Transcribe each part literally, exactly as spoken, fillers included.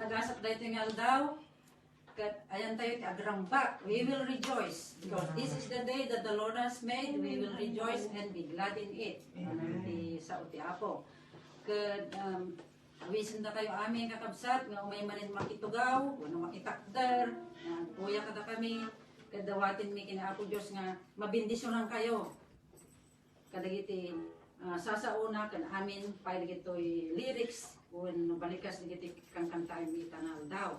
Agasat daytoy nga aldaw, ket ayantayo ti agrambak. We will rejoice because this is the day that the Lord has made. We will rejoice and be glad in it. Amen. Ti sao ti Apo. Ket, um, awisin dakayo amin, kakabsat, nga umay manen makitugaw, wenno makitakder, nga agkuya kadakami, ket dawatenmi ken Apo Dios nga mabendisionankayo kadagiti, ah, sasaona ken amin pay dagitoy lyrics wenno balikas dagiti kankantaenmi ita nga aldaw.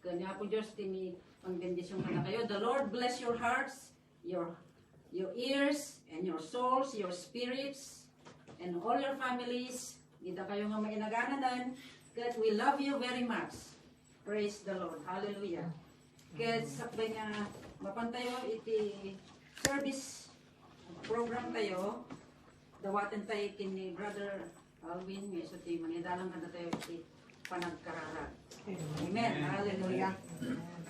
Ken ni Apo Dios ti mi-, mangbendision kadakayo. The Lord bless your hearts, your, your ears, and your souls, your spirits, and all your families. Dita kayo nga mainagananan. Ket we love you very much. Praise the Lord. Hallelujah. Ket sakbay nga mapantayo iti service program tayo, dawaten tayo ken ni Brother Alvin nga isu ti mangidalan kadatayo iti panagkararag. Amen. Hallelujah. Amen.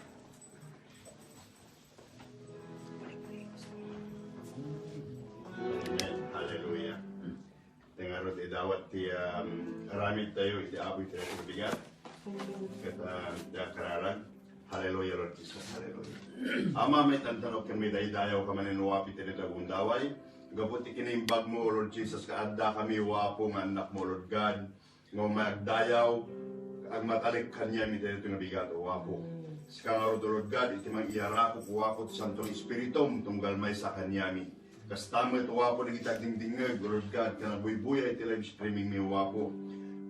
Hallelujah. Ti ngarud idawat ti, um, aramid tayo iti Apo iti bigat. Ket, ah, ti akararag. Hallelujah, Lord Jesus. Hallelujah. Ama, maitantanok ken maidaydayaw ka manen, O Apo, iti dagundaway. Gapu ti kinaimbag mo, O Lord Jesus, nga adda kami, O Apo, nga annak mo, Lord God, nga umay agdayaw, agmatalik kaniami iti daytoy nga bigat, O Apo. Sika ngarud, O Lord God, iti mangiyarakop, O Apo, ti Santo nga Espiritum, tunggal maysa kaniami. Kasta met, O Apo, dagiti agdingdingngeg, O Lord God, ken agbuybuya iti live streaming mi, O Apo.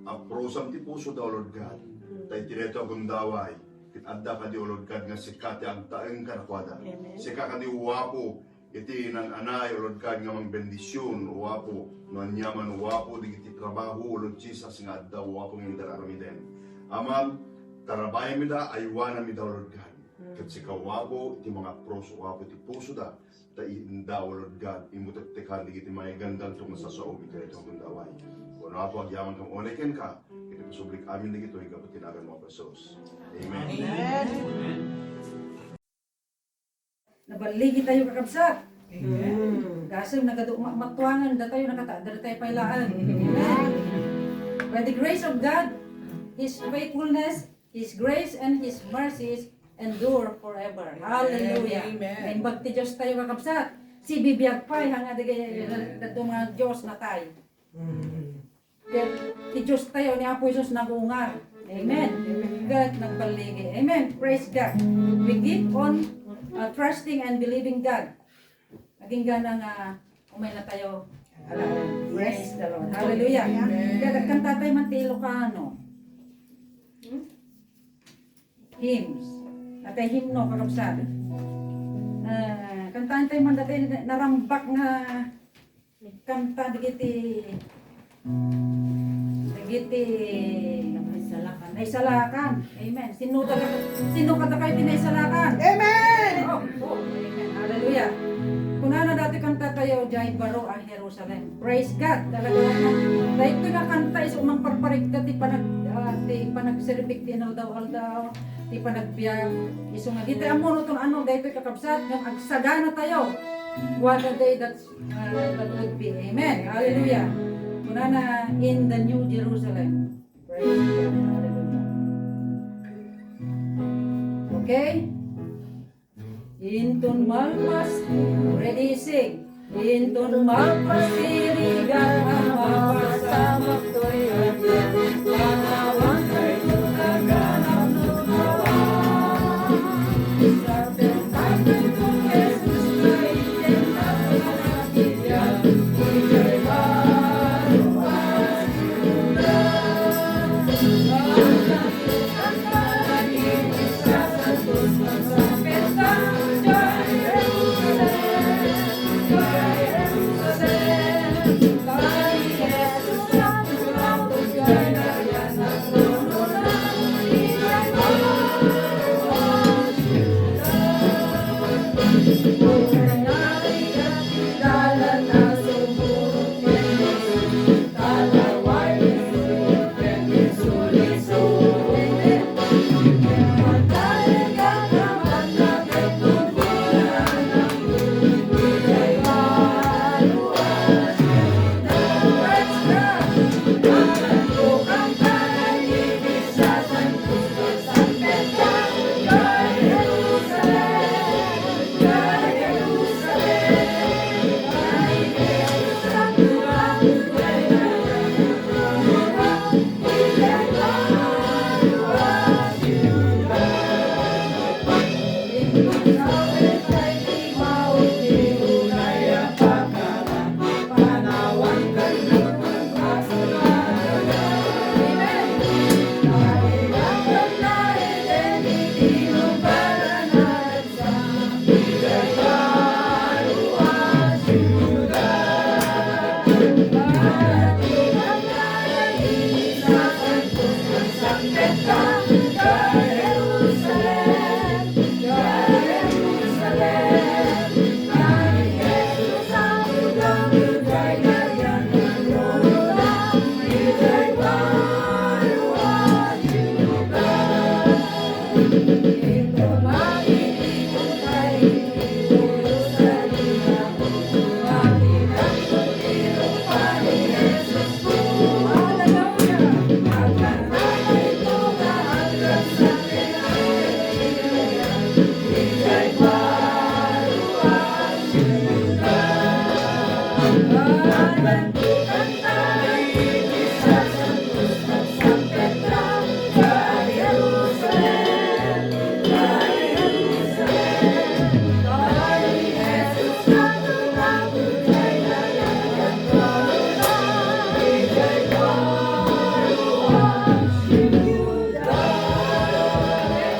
Aprosam ti pusoda, O Lord God. Ta iti daytoy a gundaway, ket adda kadi, O Lord God, nga sika ti agtaeng kadakuada. Amen. Sika kadi, O Apo, iti nan-anay, O Lord God, nga mangbendision, O Apo, no aniaman, O Apo, dagiti trabaho, O Lord Jesus, nga adda, O Apo, nga inter aramiden. Ama, tarabayamida, aywanamida, O Lord God. Ket sika, O Apo, iti mangapros, O Apo, iti pusoda, ta inda, O Lord God, immutektekan dagiti maigandang ti masasaom iti daytoy a gundaway. Wenno, Apo, agyamankami unay kenka, iti pasublik amin dagitoy gapu ti nagan ni Apo Jesus. Amen. Amen. Naballigi tayo, kakabsat. Amen. Gasem nagadu-, ma-, matuangan datayo, nakatakder tayo pay laeng. Amen. By the grace of God, His faithfulness, His grace and His mercies endure forever. Amen. Hallelujah. Amen. Naimbag ti Dios tayo, kakabsat. Sibibiag pay, hanga dagiti, amen, dadduma Dios natay. Mm. Ket ti Dios tayo ni Apo Jesus nagungar. Amen. Amen. Ket nagballigi. Amen. Praise God. We keep on, uh, trusting and believing God. Agingga nga umayna tayo. Praise the Lord. Hallelujah. Amen. Kaya kanta tayo man ti Ilocano. Hmm? Hymns. Atay himno, kakabsat. Ah, kantaan tayo man dati narambak nga kanta dagiti Dagiti naisalakan. Naisalakan. Amen. Sino talaga? Sino kadakayo ti naisalakan? Amen. Oh, oh, amen. Hallelujah. Kunana dati kanta tayo, "Diay baro a Jerusalem." Praise God. Talaga naman. Dahil ito nga kanta, isu mangparparigta ti panag-, ah, ti panagserbik ti inaldaw-aldaw, ti panagbiag. Isu nga, di tayo ammo no kung ano, dahil ito kakabsat, nga agsagana tayo. What a day that Ah, that would be. Amen. Hallelujah. Kunana, "In the New Jerusalem." Praise God. Hallelujah. Okay? Inton malpas, ready, sing. Inton malpas ti rigat a mapasamak toy ania, panawan tayo taganap no awan.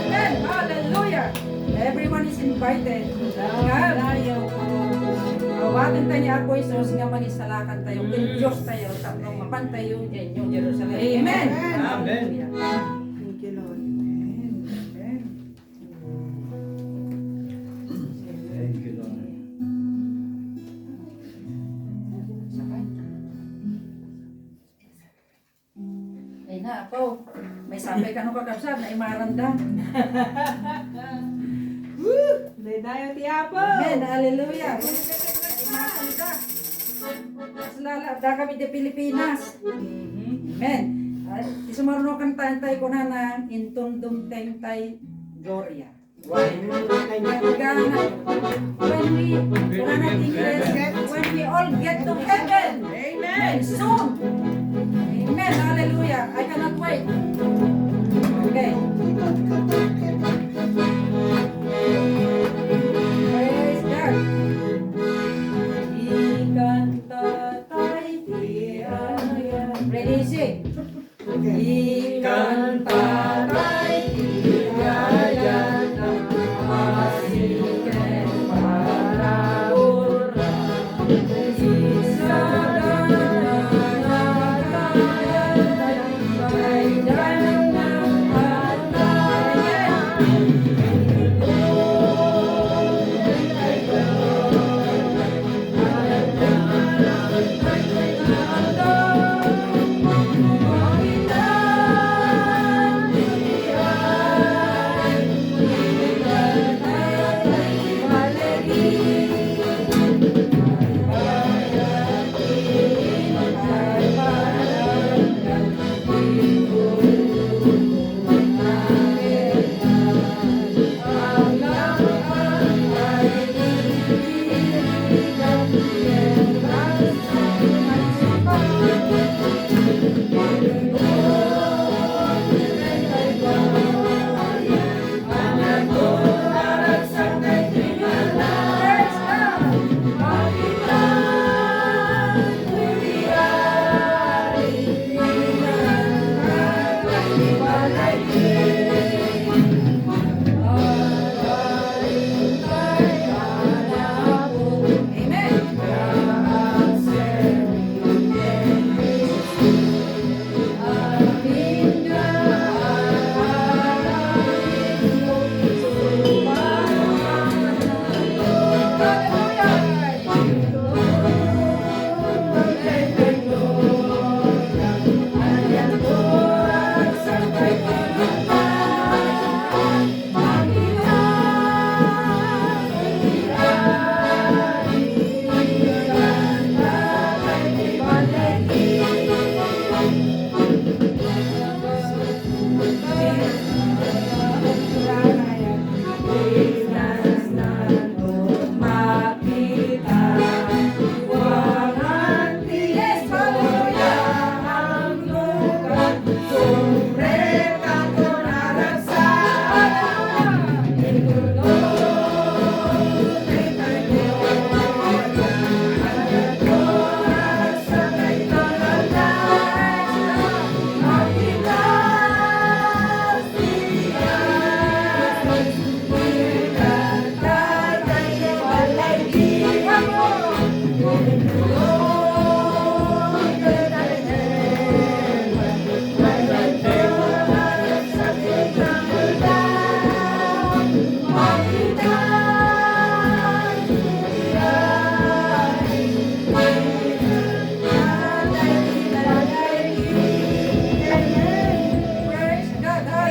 Amen. Hallelujah. Everyone is invited. Amen. Awaten tayo ni Apo Jesus nga mangisalakan tayo. Ken Dios tayo, tapno mapan tayo diay New Jerusalem. Amen. Amen. Hallelujah. Thank you, Lord. Amen. Amen. Thank you, Lord. Ay na, Apo. May sapay kano, kakabsat, naimaranda. Woo! Daydayaw ti Apo. Amen. Hallelujah. Naimaranda. Mas lala, adda kami ti Pilipinas. Amen. Ay, ti sumaruno kantaen tayo, kunana, Inton dumteng tay gloria. When we, when we, when we all get to heaven. Amen. Soon. Amen. Hallelujah. I cannot wait. Okay. Praise God. Ikanta tay ti ayat. Ready, sing. Ikanta tay ti ayat, masiken panaura. Isagana tay daydayaw a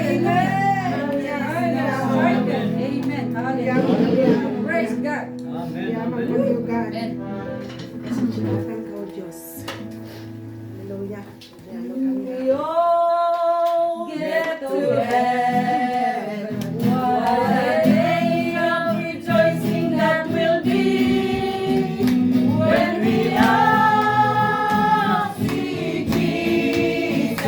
Amen. Amen. Hallelujah. Praise God. Amen. Amen. Amen. Thank you, Diyos. Hallelujah. We all get to heaven. What a day of rejoicing that will be when we all see Jesus.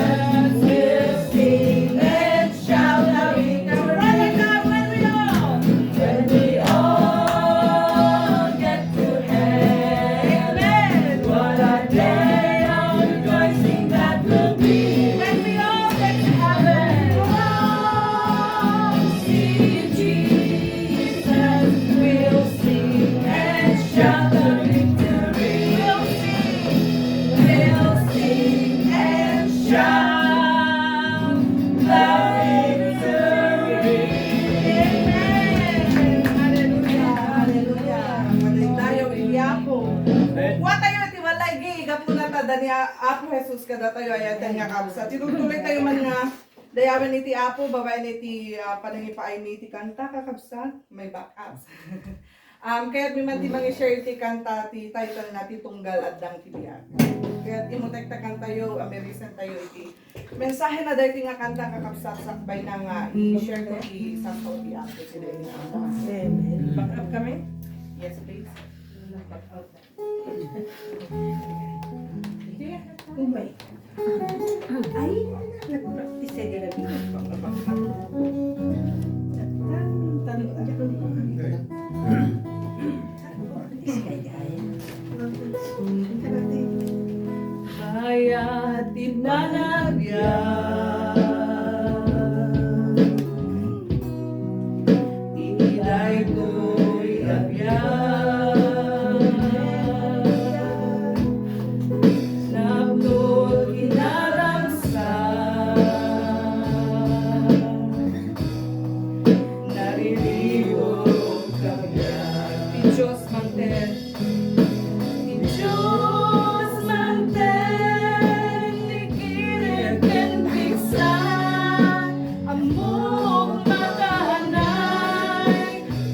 We'll sing and shout the victory. When we all, when we all get to heaven. Amen. What a day of rejoicing that will be when we all get to heaven. We'll see Jesus. We'll sing and shout the victory. We'll sing, we'll sing and shout the victory. Amen. Hallelujah. Hallelujah. Manay tayo, iti Apo. Amen. Kua tayo iti balay, gi, gapu na ta, dani Apo Jesus kadatayo, ay, ay, nga kabsa. Tinutuloy tayo man nga dayawen iti Apo, babaen iti, ah, panangipaaymi iti kanta, kakabsat, may backups. Um, kayatmi man ti mangi-share iti kanta, ti title na ti Tunggal Addang ti Biag. Kayat imutek ta kantayo, ah, may listen tayo iti mensahe na daytoy nga kanta, kakabsat, sakbay na nga i-share ko ti sasao ti Apo ti daytoy nga kanta. Amen. Back up kami? Yes, please. Back up. Umay. Ay, nag-practice ay ganabi. Tan, tan, practice kay gaya. Kaya tinanagya. Iti daytoy a biag, napno ti nadamsa, nariribuk kaniak. Ti Dios mangted. Ti Dios mangted ti kirek ken pigsa, ammok makaanay,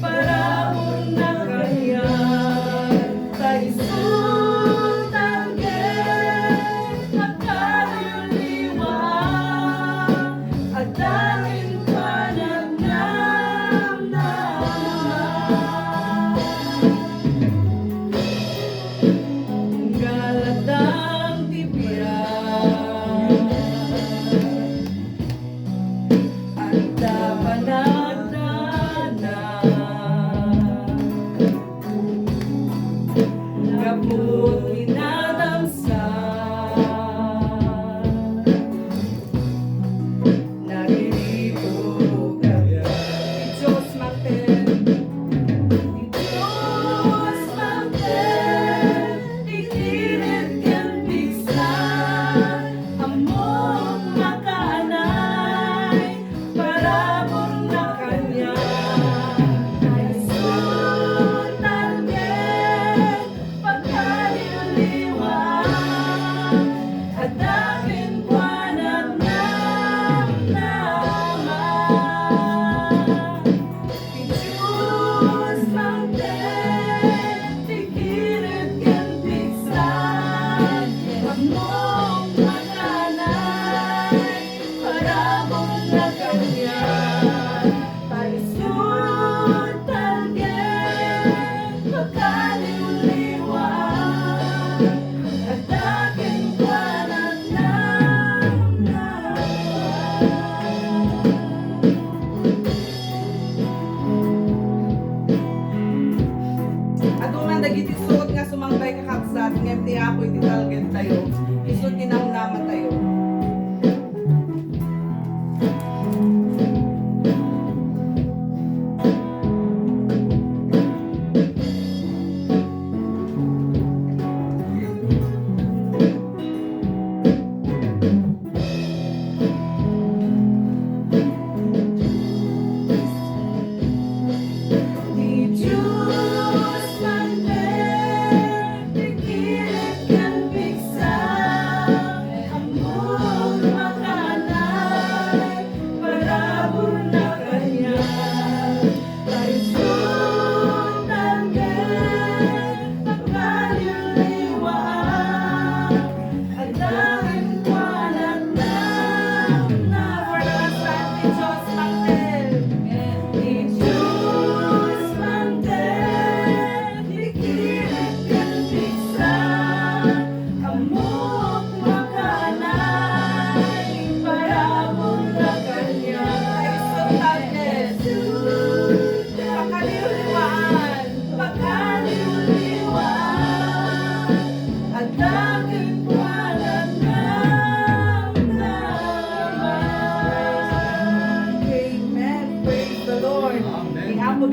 paraonna kaniak, ta isu tangken a kaliwliwa, adda ken panagna. Tunggal addang ti biag, adda panagna. Gapu ti nadamsa, nariribuk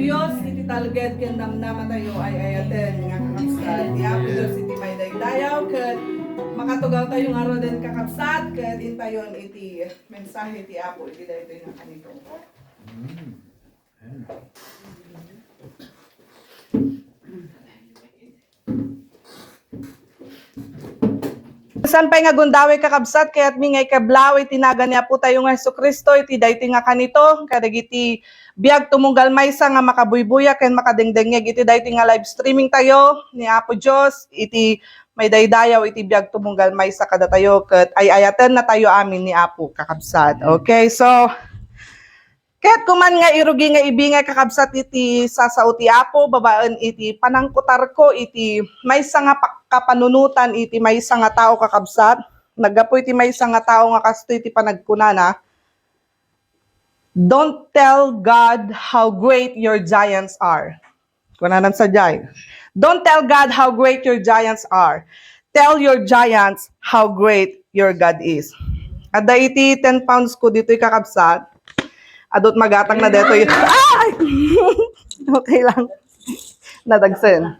Dios iti talged ken namnamatayo ay ayaten nga kakabsat. Ni Apo Dios iti maydaydayaw ket makatugawtayo ngaruden, kakabsat, ket intayon iti mensahe ti Apo iti daytoy nga kanito. Saan pay nga gundaway, kakabsat, kayatmi nga ikablaw iti nagan ni Apo tayo nga Jesu-Cristo iti daytoy nga kanito, kadagiti biag tumunggal maysa nga makabuybuya ken makadengdengngeg iti daytoy nga live streaming tayo ni Apo Dios iti maydaydayaw iti biag tumunggal maysa kadatayo ket ay-ayaten natayo amin ni Apo, kakabsat. Okay, so, kayatko man nga irugi nga ibingay, kakabsat, iti sasao ti Apo babaen iti panangkutarko iti maysa nga pa-, kapanunotan iti maysa nga tao, kakabsat. Naggapu iti maysa nga tao nga kastoy ti panagkunana, "Don't tell God how great your giants are." Kunanan sadiay, "Don't tell God how great your giants are. Tell your giants how great your God is." Adda iti ten pounds ko ditoy, kakabsat. Adut magatang na detoy. Ay! Okay lang. Nadagsen.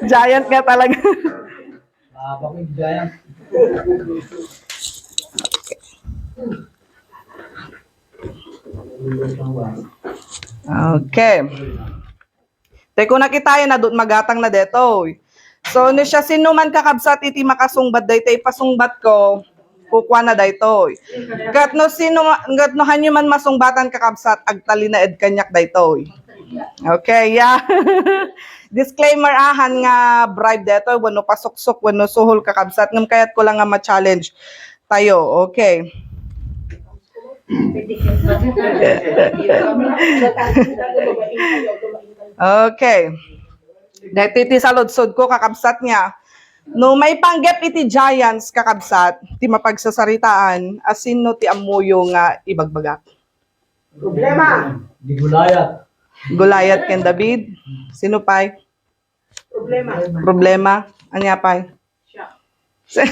Giant nga talaga. Ah, bakit giant? Okay. Tay ko nakitayan, adut magatang na detoy. So, no siya sino man, kakabsat, iti makasungbat daytoy ipasungbat ko, kukua na daytoy. Ket no sino ma-, ket no hanyo man masungbatan, kakabsat, agtalinaed kaniak daytoy. Okay, yeah. Disclaimer, ahan nga bribe detoy, wenno pasuksok, wenno suhol, kakabsat, ngem kayatko lang nga ma-challenge tayo. Okay. Okay. Daytoy ti saludsodko, kakabsat, nga no maipanggep iti giants, kakabsat, ti mapagsasaritaan, a sino ti ammoyo nga ibagbagak? Problema. Ni Goliath. Goliath ken David. Sino pay? Problema. Problema. Ania pay? Siak.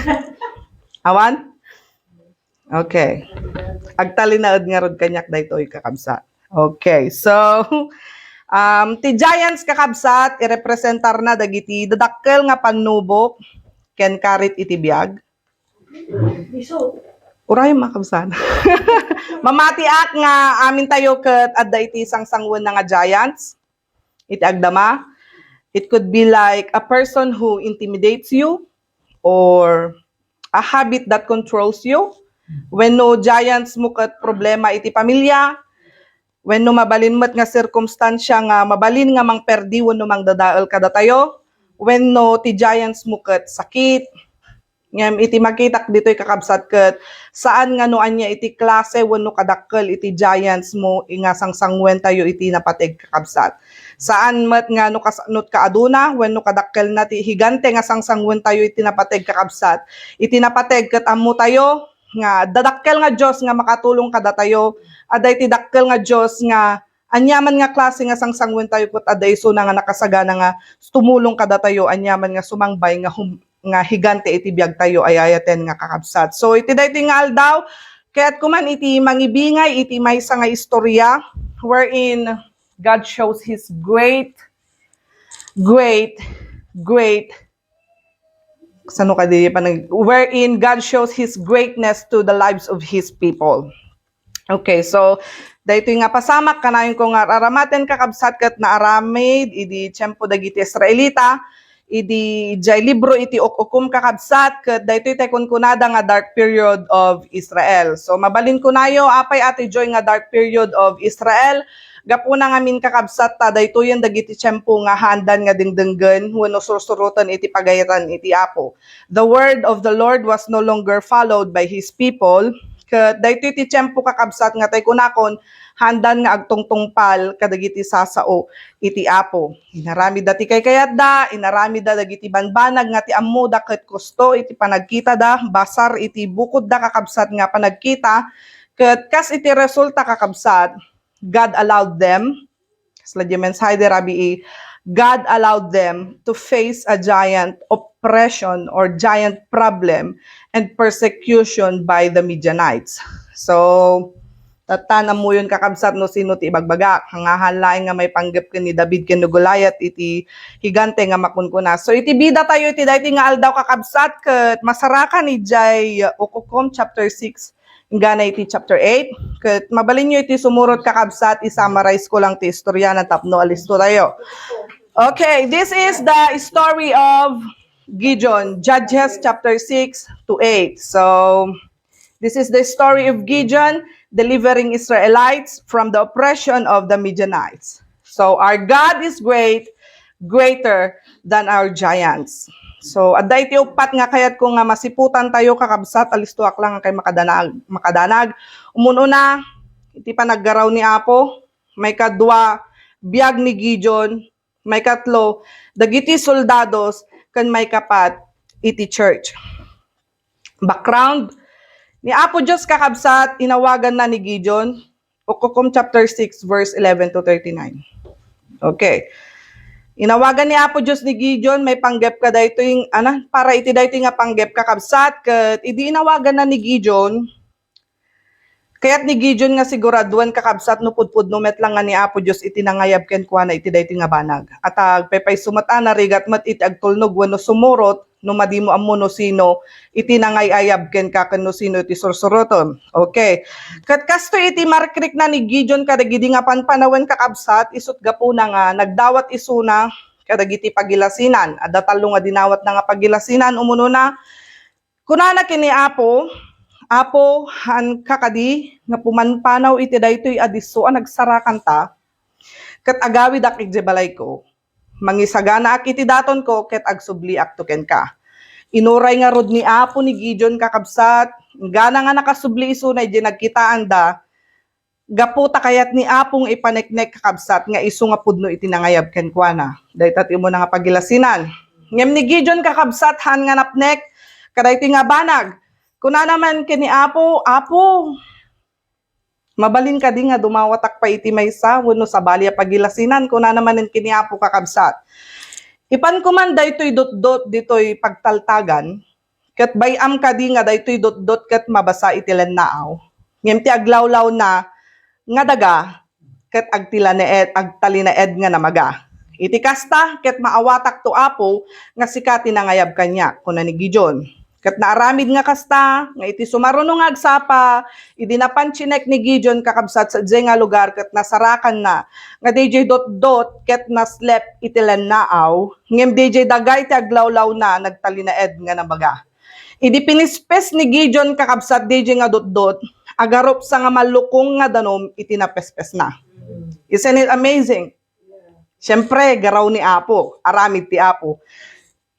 Awan? Okay. Agtalinaed ngarud kaniak daytoy, kakabsat. Okay. So, um, ti giants, kakabsat, irepresentarna dagiti dadakkel nga pannubok ken karit iti biag. Uray, kakabsat. Mamatiak nga amintayo ket adda iti sangsanguenna nga giants iti agdama. It could be like a person who intimidates you or a habit that controls you. Wenno giants mo ket problema iti pamilya, wenno mabalin met nga sirkumstansya nga mabalin nga mangperdi wenno mangdadael kadatayo, wenno ti giants mo ket sakit. Ngem iti makitak ditoy, kakabsat, ket saan nga no ania iti klase wenno kadakkel iti giants mo nga sangsanguentayo iti napateg, kakabsat. Saan met nga no kasanotka a duna wenno kadakkelna ti higante nga sangsanguentayo iti napateg, kakabsat. Iti napateg ket ammotayo nga dadakkel nga Dios nga makatulong kadatayo. Adda iti dakkel nga Dios nga aniaman nga klase nga sangsanguentayo ket adda isuna nga nakasagana nga tumulong kadatayo aniaman nga sumangbay nga hum-, nga higante iti biagtayo ay ayaten nga kakabsat. So, iti daytoy nga aldaw, kayatko man iti mangibingay iti maysa nga istorya wherein God shows His great, great, great, sano kadi panag-, wherein God shows His greatness to the lives of His people. Okay, so, daytoy nga pasamak, kanayon ko nga aramaten, kakabsat, ket naaramid idi tiempo dagiti Israelita, idi jay libro iti Uk-ukom, kakabsat, ket daytoy tay kunkunada nga dark period of Israel. So, mabalin kunayo, apay a ti joy nga dark period of Israel? Gapuna ngamin, kakabsat, ta daytoyen dagiti tiempo nga haandan nga dengdenggen wenno sursuroten iti pagayatan iti Apo. The word of the Lord was no longer followed by His people. Ket daytoy ti tiempo, kakabsat, nga tay kunakon, haandan nga agtungtungpal kadagiti sasao iti Apo. Inaramidda ti kaykayatda, inaramidda dagiti banbanag nga ti ammoda ket kusto iti panagkitada, basar iti bukodda, kakabsat, nga panagkita, ket kas iti resulta, kakabsat, God allowed them, kasla diay mensahe di Rabii, God allowed them to face a giant oppression or giant problem and persecution by the Midianites. So, Tatta, ammoyon, kakabsat, no sino ti ibagbagak. Hangahan laeng nga maipanggep ken ni David ken ni Goliat iti higante nga makunkuna. So, iti bida tayo iti daytoy nga aldaw, kakabsat, ket masarakan idiay Ukokom chapter six, inggana iti chapter eight. Ket mabalinyo iti sumurot, kakabsat, i-summarize ko lang ti istorya na tapno alisto tayo. Okay, this is the story of Gideon, Judges chapter six to eight. So, this is the story of Gideon delivering Israelites from the oppression of the Midianites. So, our God is great, greater than our giants. So, adda iti uppat nga kayatko nga masiputan tayo, kakabsat, alistoak lang kay makadanag, makadanag. Umununa, iti panaggaraw ni Apo, maikadua, biag ni Gideon, maikatlo, dagiti soldados, ken maikapat, iti church. Background, ni Apo Dios, kakabsat, inawaganna ni Gideon, Ukokom chapter six, verse eleven to thirty-nine. Okay. Inawagan ni Apo Dios ni Gideon, maipanggep ka daytoy, ana, para iti daytoy nga panggep, kakabsat, ket idi inawaganna ni Gideon, kayat ni Gideon nga siguraduan, kakabsat, no pudpudno met lang nga ni Apo Dios iti nangayab kenkuana iti daytoy nga banag. At agpaypayso met a narigat met iti agtulnog wenno sumurot, no madi mo ammo no sino iti nangay-ayab kenka ken no sino iti sursurotem. Okay. Ket kastoy iti marikrikna ni Gideon kadagidi nga panpanawen, kakabsat, isut' gapuna nga nagdawat isuna kadagiti pagilasinan. Adda tallo nga dinawatna nga pagilasinan. Umununa, kunana ken ni Apo, Apo, haanka kadi nga pumanpanaw iti daytoy a disso a nagsarakanta, ket agawidak idiay balayko? Mangisaganaak iti datonko ket agsubliakto kenka. Inuray ngarud ni Apo ni Gideon, kakabsat, inggana nga nakasubli isuna idiay nagkitaanda, gapu ta kayat ni Apo nga ipaneknek, kakabsat, nga isu nga pudno iti nangayab kenkuana. Dayta ti umuna nga pagilasinan. Ngem ni Gideon, kakabsat, haan nga napnek kadaytoy nga banag. Kunana man ken ni Apo, Apo, mabalin kadi nga dumawatak pay iti maysa wenno sabali a pagilasinan? Kunana manen ken ni Apo, kakabsat, ipanko man daytoy dutdot ditoy pagtaltagan, ket bay-am kadi nga daytoy dutdot ket mabasa iti lennaaw? Ngem ti aglawlawna nga daga, ket agtilanaed, agtalinaed nga namaga. Iti kasta, ket maawatakto, Apo, nga sika ti nangayab kaniak, kuna ni Gideon. Ket naaramid nga kasta, nga iti sumaruno nga agsapa, idi napan chinek ni Gideon, kakabsat, sadiay nga lugar, ket nasarakanna nga daydiay dutdot ket naslep iti lennaaw, ngem daydiay daga iti aglawlawna nagtalinaed nga namaga. Idi pinispes ni Gideon, kakabsat, daydiay nga dutdot, agarupsa nga mallukong nga danum iti napespesna. Isn't it amazing? Siempre, garaw ni Apo, aramid ti Apo.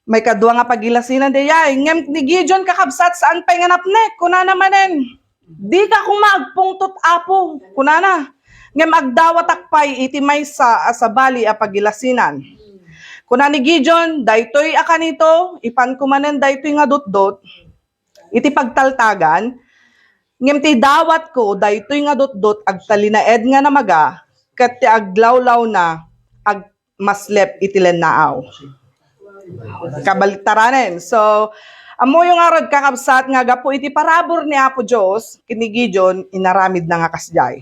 Maikadua nga pagilasinan dayay, ngem ni Gideon, kakabsat, saan pay nga napnek. Kunana manen, dika koma agpungtot, Apo, kunana. Ngem agdawatak pay iti maysa a sabali a pagilasinan. Kuna ni Gideon, daytoy a kanito, ipanko manen daytoy nga dutdot iti pagtaltagan, ngem ti dawatko, daytoy nga dutdot, agtalinaed nga namaga, ket ti aglawlawna, agmaslep iti lennaaw. Kabaliktaranen. So, ammoyo ngarud, kakabsat, nga gapu iti parabur ni Apo Dios ken ni Gideon, inaramidna nga kasdiay.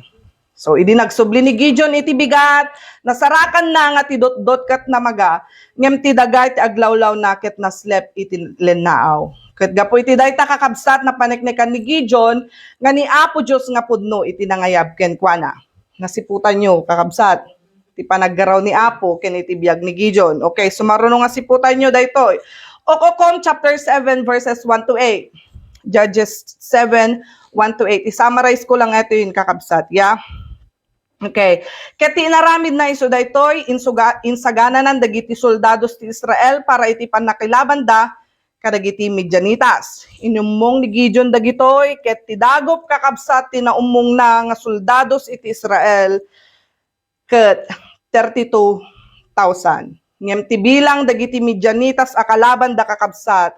So, idi nagsubli ni Gideon iti bigat, nasarakanna nga ti dutdot ket namaga, ngem ti daga iti aglawlawna ket naslep iti lennaaw. Ket gapu iti dayta, kakabsat, napaneknekan ni Gideon nga ni Apo Dios nga pudno iti nangayab kenkuana. Nasiputanyo, kakabsat, ti panaggaraw ni Apo ken iti biag ni Gideon. Okay, sumaruno nga siputanyo daytoy. Ukokom chapter seven, verses one to eight. Judges seven, one to eight. I-summarize ko lang ito yun, kakabsat. Yeah? Okay. Ket ti inaramidna isu daytoy, insuga-, insagananan dagiti soldados ti Israel para iti pannakilabanda kadagiti Midianitas. Inummong ni Gideon dagitoy, ket ti dagup, kakabsat, ti naummongna nga soldados iti Israel ket thirty-two thousand. Ngem ti bilang dagiti Midianitas a kalabanda, kakabsat,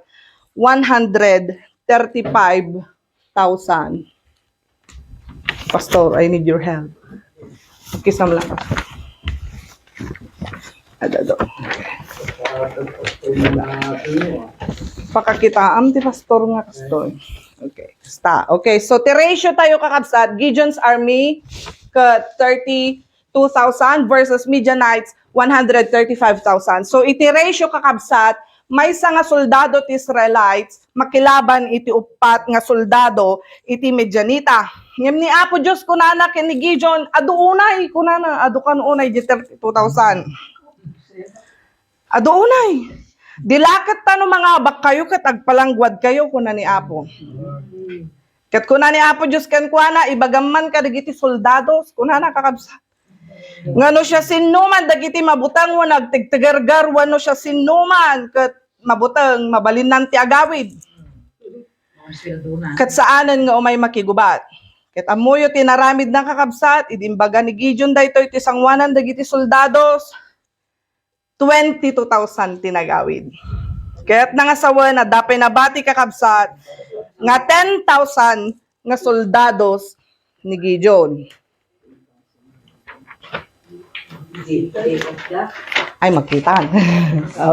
one hundred thirty-five thousand. Pastor, I need your help. Kisam lang, Pastor. Adado. Pakakitaam ti Pastor nga, Pastor. Okay. Basta. Okay, so ti ratio tayo, kakabsat, Gideon's army ket thirty-two thousand versus Midianites one hundred thirty-five thousand. So iti ratio, kakabsat, maysa nga soldado ti Israelites makilaban iti uppat nga soldado iti Midianita. Ngem ni Apo Dios kunana ken ni Gideon, "Adu unay," kunana, "adu kan unay di thirty-two thousand. Adu unay. Dila ket ta no mangabakkayo ket agpalangguadkayo," kuna ni Apo. Ket kuna ni Apo Dios kenkuana, "Ibagam man kadagiti soldados," kunana, kakabsat, "nga no siasinoman dagiti mabuteng wenno agtigtigerger wenno siasinoman ket mabuteng, mabalinnan ti agawid. Ket saanen nga umay makigubat." Ket ammoyo ti inaramidna, kakabsat, idi imbaga ni Gideon daytoy ti sanguanan dagiti soldados, twenty-two thousand ti nagawid. Ket nangasawen, adda pay nabati, kakabsat, nga ten thousand nga soldados ni Gideon. Ay, makita.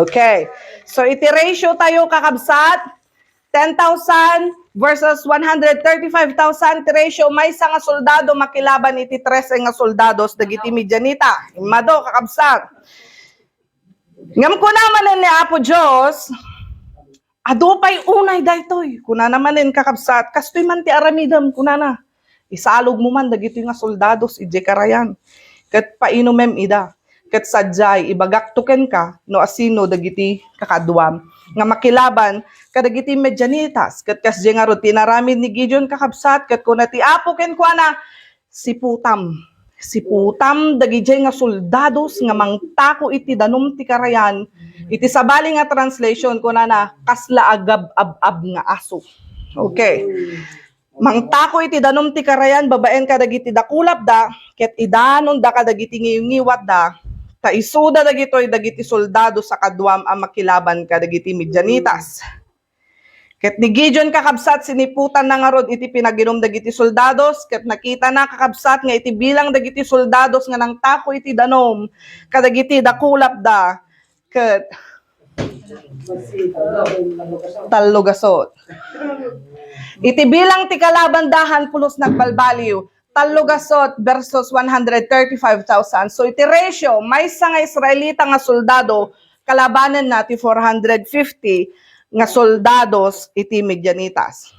Okay. So, iti ratio tayo, kakabsat, ten thousand versus one hundred thirty-five thousand, ti ratio, maysa nga soldado makilaban iti trese nga soldados dagiti Midianita. Immado, kakabsat. Ngem kuna manen ni Apo Dios, "Adu pay unay daytoy," kunana manen, kakabsat, "kastoy man ti aramidem," kunana. "Isalogmo man dagitoy nga soldados idiay karayan, ket painumem ida. Ket sadiay, ibagakto kenka no asino dagiti kakaduam nga makilaban kadagiti Midianitas." Ket kasdiay ngarud ti inaramid ni Gideon, kakabsat, ket kuna ti Apo kenkuana, "Siputam. Siputam dagidiay nga soldados nga mangtako iti danum ti karayan." Iti sabali nga translation, kunana, "Kasla agab-ab-ab nga aso." Okay. "Mangtako iti danum ti karayan babaen kadagiti dakulapda, ket idanonda kadagiti ngiwngiwatda, ta isuda dagitoy dagiti soldados a kaduam a makilaban kadagiti Midianitas." Ket ni Gideon, kakabsat, siniputanna ngarud iti pinaginum dagiti soldados, ket nakitana, kakabsat, nga iti bilang dagiti soldados nga nangtako iti danum kadagiti dakulapda, ket tallogasot. Iti bilang ti kalabanda, han pulos nagbalbaliw, tallogasot versus one hundred thirty-five thousand. So, iti ratio, maysa nga Israelita nga soldado, kalabanenna ti four hundred fifty nga soldados iti Midianitas.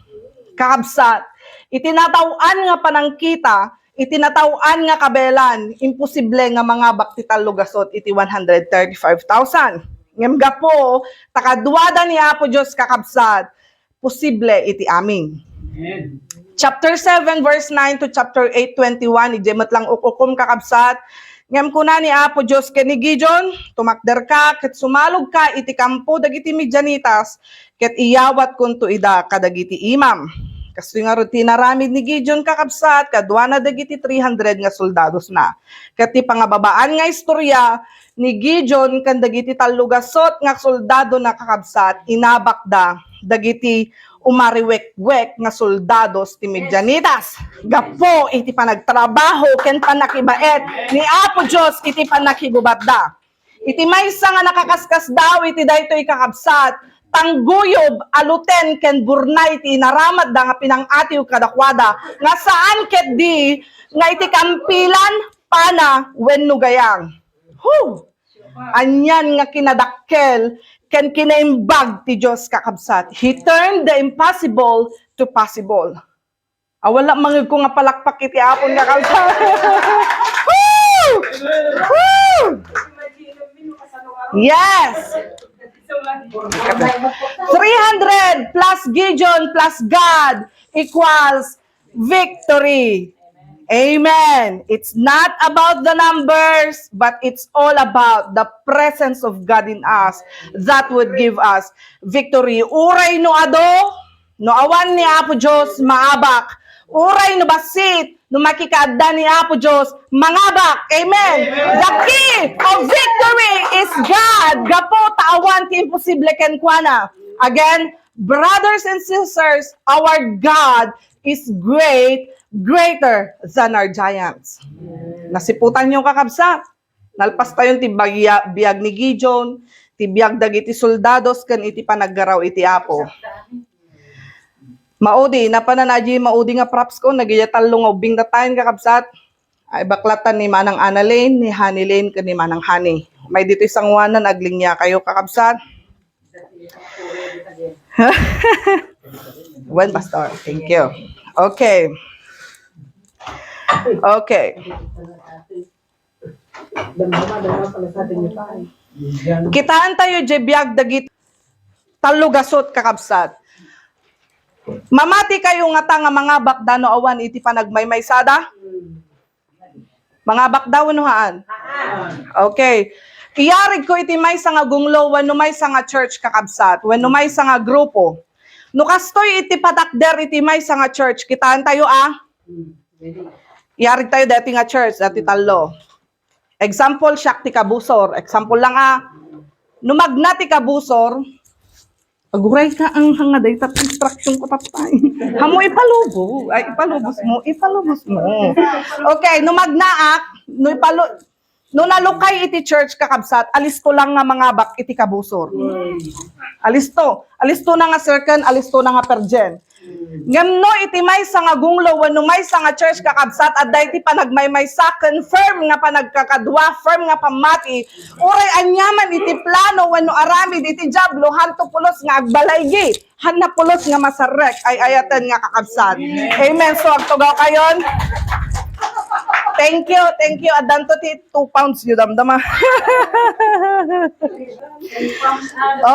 Kakabsat, iti nataw-an nga panangkita, iti nataw-an nga kabaelan, imposible nga mangabak ti tallogasot iti one hundred thirty-five thousand. Ngem gapu ta kaduada ni Apo Dios, kakabsat, posible iti amin. Amen. Chapter seven, verse nine to chapter eight, twenty-one, idiay met lang uk-ukom, kakabsat. Ngem kuna ni Apo Dios ken ni Gideon, "Tumakderka ket sumalogka iti kampo dagiti Midianitas, ket iyawatkonto ida kadagiti imam." Kastoy ngarud ti inaramid ni Gideon, kakabsat, kaduana dagiti three hundred nga soldadosna. Ket ti pangababaan nga istorya, ni Gideon ken dagiti tallogasot nga soldadona, kakabsat, inabakda dagiti umariwekwek nga soldados ti Midianitas gapu iti panagtrabaho ken pannakibaet ni Apo Dios iti pannakigubatda. Iti maysa nga nakakaskasdaaw iti daytoy, kakabsat, tangguyob, aluten ken burnay ti inaramatda nga pinang-atiw kadakuada, nga saan ketdi nga iti kampilan, pana wenno gayang. Hu! Anian nga kinadakkel ken kinaimbag ti Dios, kakabsat. He turned the impossible to possible. Awan la mangegko nga palakpak iti Apon, kakabsat. Woo! Woo! Yes! Three hundred plus Gideon plus God equals victory. Amen. It's not about the numbers, but it's all about the presence of God in us that would give us victory. Uray no adu, no awan ni Apo Dios, maabak. Uray no bassit, no makikaadda ni Apo Dios, mangabak. Amen. The key of victory is God. Gapu ta awan ti imposible kenkuana. Again, brothers and sisters, our God is great, greater than our giants. Nasiputan niyo, kakabsat? Nalpas tayon ti bagya-, biag ni Gideon, ti biag dagiti soldados, ken iti panaggaraw iti Apo. Maudi, napanan aji maudi nga props ko, nagiya tallo nga ubbing da tayo, kakabsat. Ay, baklatan ni Manang Annalyn, ni Honey Lane, ken ni Manang Honey. May ditoy sanguanan, aglinya kayo, kakabsat. Buen, Pastor. Thank you. Okay. Okay. Kitaan tayo, je biag dagiti tallo gasut, kakabsat. Mamati kayo ngata nga mangabak da no awan iti panagmaymaysada? Mangabak da wenno haan? Okay. Iyarig ko iti maysa nga gunglo wenno maysa nga church, kakabsat, wenno maysa nga grupo. No kastoy iti patakder iti maysa nga church, kitaan tayo, a? Iyarig tayo dati nga church, dati tallo. Example, siak ti kabusor. Example lang, a. No magna ti kabusor, aguray ka ang hanga dayta instruction ko, tapay. Hamo ipalubo. Ay, ipalubos mo, ipalubos mo. Okay, no magnaak, no ipalu-, no nalukay iti church, kakabsat, alisto lang nga mangabak iti kabusor. Alisto. Alisto na nga sirken, alisto na nga perjen. Ngem no iti maysa nga gunglo wenno maysa nga church, kakabsat, adda iti panagmaymaysa ken firm nga panagkakadua, firm nga pammati, uray aniaman iti plano wenno aramid iti Diablo, hanto pulos nga agbalaygi, hanna pulos nga masarrek, ay-ayaten nga kakabsat. Amen. So, agtugaw kayon. Thank you, thank you. Addanto ti two pounds, yu damdama.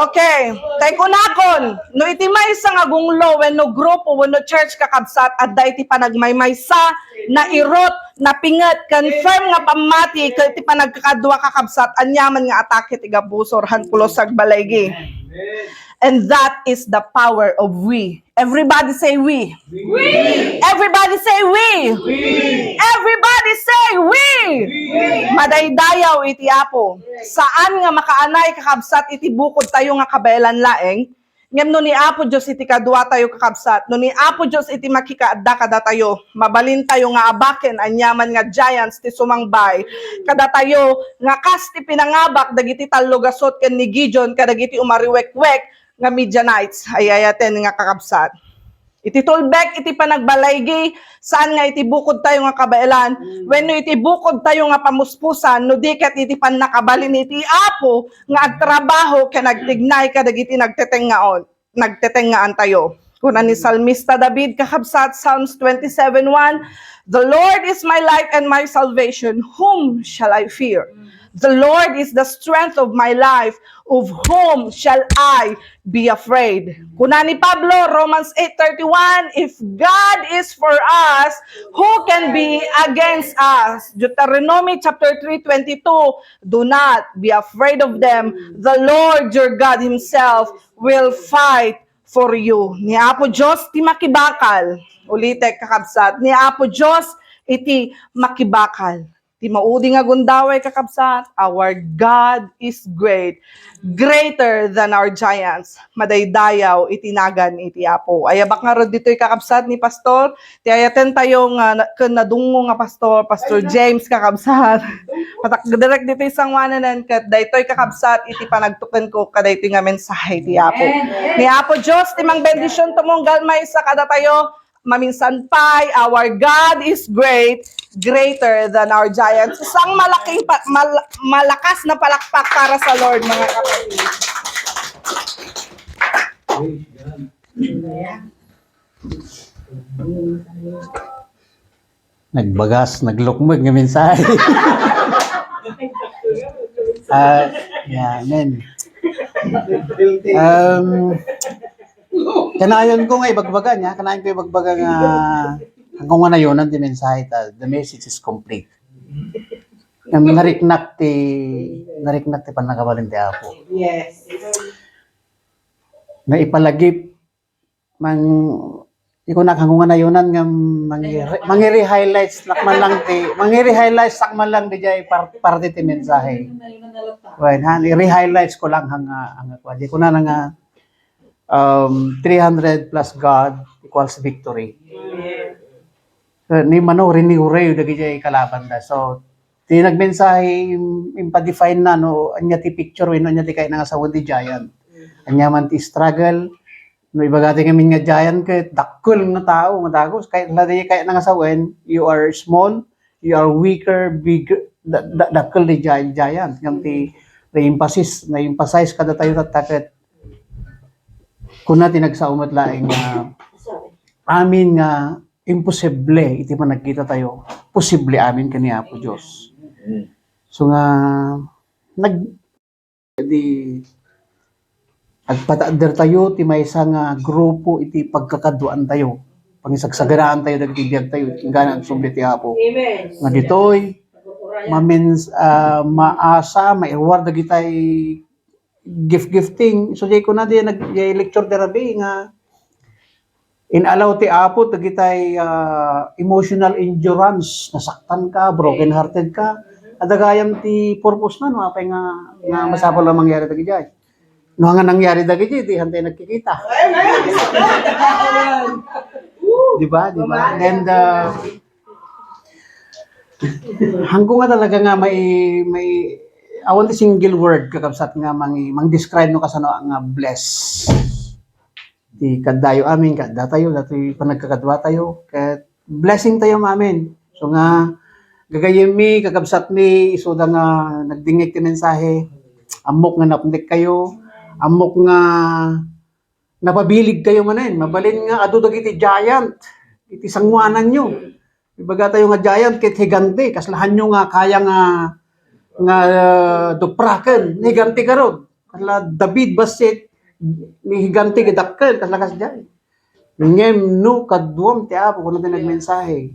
Okay. Tay kunakon, no iti maysa nga gunglo wenno grupo wenno church, kakabsat, adda iti panagmaymaysa, nairot, napinget, ken firm nga pammati ket iti panagkakadua, kakabsat, aniaman nga atake ti gabusor, han pulos agbalaygi. And that is the power of we. Everybody say we. We. Everybody say we. We. Everybody say we. We. Madaydayaw iti Apo. Saan nga makaanay, kakabsat, iti bukod tayo nga kabaelan laeng. Ngem no ni Apo Dios iti kadua tayo, kakabsat, no ni Apo Dios iti makikaadda kadatayo, mabalin tayo nga abaken aniaman nga giants ti sumangbay kadatayo nga kas ti pinangabak dagiti tallo gasut ken ni Gideon kadagiti umariwekwek nga Midianites, ay-ayaten nga kakabsat. Iti tulbek iti panagbalaygi, saan nga iti bukod tayo nga kabaelan, wenno iti bukod tayo nga pamuspusan, no di ket iti pannakabalin iti Apo nga agtrabaho ken agtignay kadagiti nagtetengngaon, nagtetengngaan tayo. Kuna ni Salmista David, kakabsat, Psalms twenty-seven one, "The Lord is my light and my salvation. Whom shall I fear? The Lord is the strength of my life. Of whom shall I be afraid?" Kuna ni Pablo, Romans eight thirty-one, "If God is for us, who can be against us?" Deuteronomy chapter three twenty-two, "Do not be afraid of them. The Lord your God himself will fight for you." Ni Apo Dios ti makibakal. Ulitek, kakabsat, ni Apo Dios iti makibakal. Ti maudi nga gundaway, kakabsat, our God is great, greater than our giants. Madaydayaw iti nagan iti Apo. Ayabak ngarud ditoy, kakabsat, ni Pastor. Ti ayaten tayo nga na-, ken nadungngo nga pastor, Pastor James, kakabsat. Patak-, direk ditoy sanguananan ket daytoy, kakabsat, iti panagtuken ko kadaytoy nga mensahe ti Apo. Ni Apo Dios ti mangbendision tumunggal maysa kadatayo. Maminsan pay, our God is great, greater than our giants. Isang malaking pa-, mal-, malakas na palakpak para sa Lord, mga kapatid. Nagbagas, naglukmeg nga mensahe. Ah, yeah, amen. Um, kanayon ko nga ibagbaga niya, kanayon ko ibagbaga nga, kung nga nayonan ti mensahe ta, the message is complete. Nga nariknak ti, nariknak ti pannakabalin ti Apo. Yes. Naipalagip, mang, di ko na kangungan na yunan nga mangi-, mangiri-highlights nak man lang ti, mangiri-highlights nak man lang di jay par-, parte ti mensahe. Well, han, i-re-highlights ko lang hang, ah, ang, di ko na nga, um, three hundred plus God equals victory. So, ni mano, riniguray dagiti kalaban da. So, ti nagmensahe, im-, impa-define na, no, anya ti picture, wenno anya ti kayat nga sawen ti giant. Anya man ti struggle, No, ibagatayo ngamin nga giant ket dakkel nga tao nga dagus. Kayat la di, kayat na nga sawen, you are small, you are weaker, bigger, da-, da-, dakkel di gi-, giant. Ngem ti na-emphasize, na-emphasize kadatayo tatta ket kuna ti nagsao met laeng nga amin nga imposible iti panagkitatayo, posible amin ken ni Apo Dios. So nga, nag-, di agpataeddertayo ti maysa nga grupo iti pagkakaduaantayo, pangisagsaganaantayo dagiti biagtayo, inggana agsubli ti Apo. Amen. Nga ditoy, mamins-, ah, maasa, mairuar dagitay gift-gifting. So, di ko na di nag-, di lecture therapy nga inalaw ti Apo dagitay, ah, emotional endurance, nasaktan ka, broken hearted ka. Adda gayam ti purpose na, no? Apay nga, nga masapul a mangyari dagiti ay. No, nga nangyari dagiti, di hantay nagkikita. Di ba? Di ba? And, ah, hangko nga talaga nga may, may, awan ti single word, kakabsat, nga mangi-, mang-describe no kasano nga bless. Ti kaddayo amin, kaddatayo, datoy panagkakaduatayo, ket blessing tayo amin. So nga, gagayyemmi, kakabsatmi, isuda nga nagdingngeg ti mensahe, ammok nga napnekkayo, ammok nga napabiligkayo manen. Mabalin nga adu dagiti giant iti sangoananyo. Ibagatayo nga giant ket higante, kasla hanyo nga kaya nga, nga, ah, dupraken, higante garud. Kasla David bassit, ni higante nga dakkel, kasla kasdiay. Ngem no kaduam ti Apo, kuna ti nagmensahe,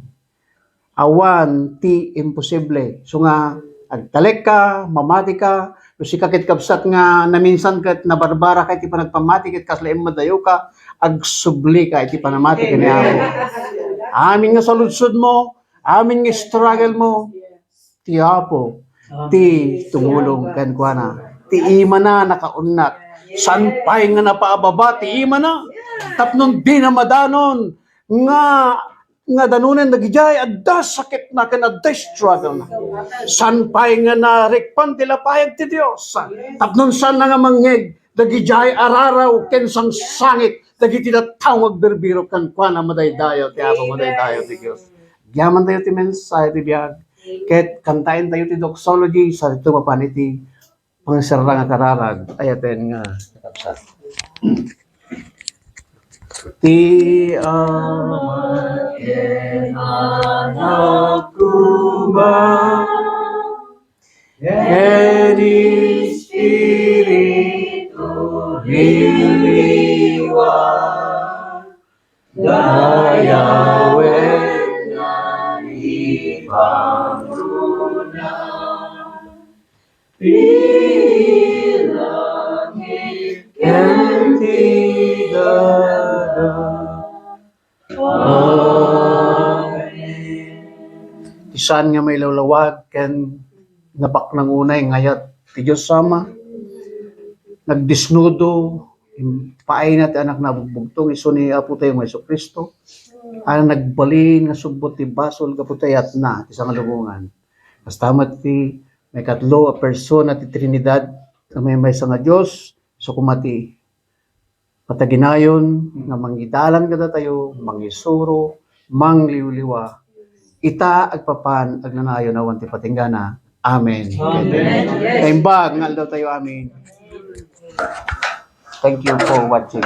awan ti imposible. So nga, agtalekka, mamatika, no sika ket kabsat nga naminsan ket nabarbara ka iti panagpamati ket kasla immadayoka, agsublika iti panamati ken ni Apo. Amin nga saludsodmo, amin nga struggle mo, ti Apo ti tumulong kenkuana. Ti imana nakaunnat. Saan pay nga napaababa ti imana? Tapno dina madanon nga, nga danunen dagidiay adda sakitna ken adda struggle na. Saan pay nga narikpan ti lapayag ti Dios? Tapno saan nga mangngeg dagidiay araraw ken sangsangit dagiti tattao nga agbirbirok kenkuana. Madaydayaw ti Apo, madaydayaw ti Dios. Agyamantayo ti mensahe ti biag. Ket kantaentayo ti doxology, sa dito mapan iti pangisarra nga kararag, ayaten nga nakabsat. Ti Ama ken Anak koma, ken Espiritu Liwliwa, dayawen nga ipangruna. Ti langit ken ti daga. Amen. Ti saan nga mailawlawag ken napaknang unay nga ayat ti Dios Ama, nagdesnudo, impaayna ti Anakna a bugbugtong, isu ni Apotayo nga Jesu-Cristo, a nagbalin nga subbot ti basol gapu ti ayatna ti sangalubongan. Kasta met ti maikatlo a persona ti Trinidad, a maymaysa nga Dios, isu koma ti pataginayon nga mangidalan kadatayo, mangisuro, mangliwliwa. Ita agpapan agnanayon awan ti patinggana. Amen. Amen. Naimbag nga aldawtayo amin. Thank you for watching.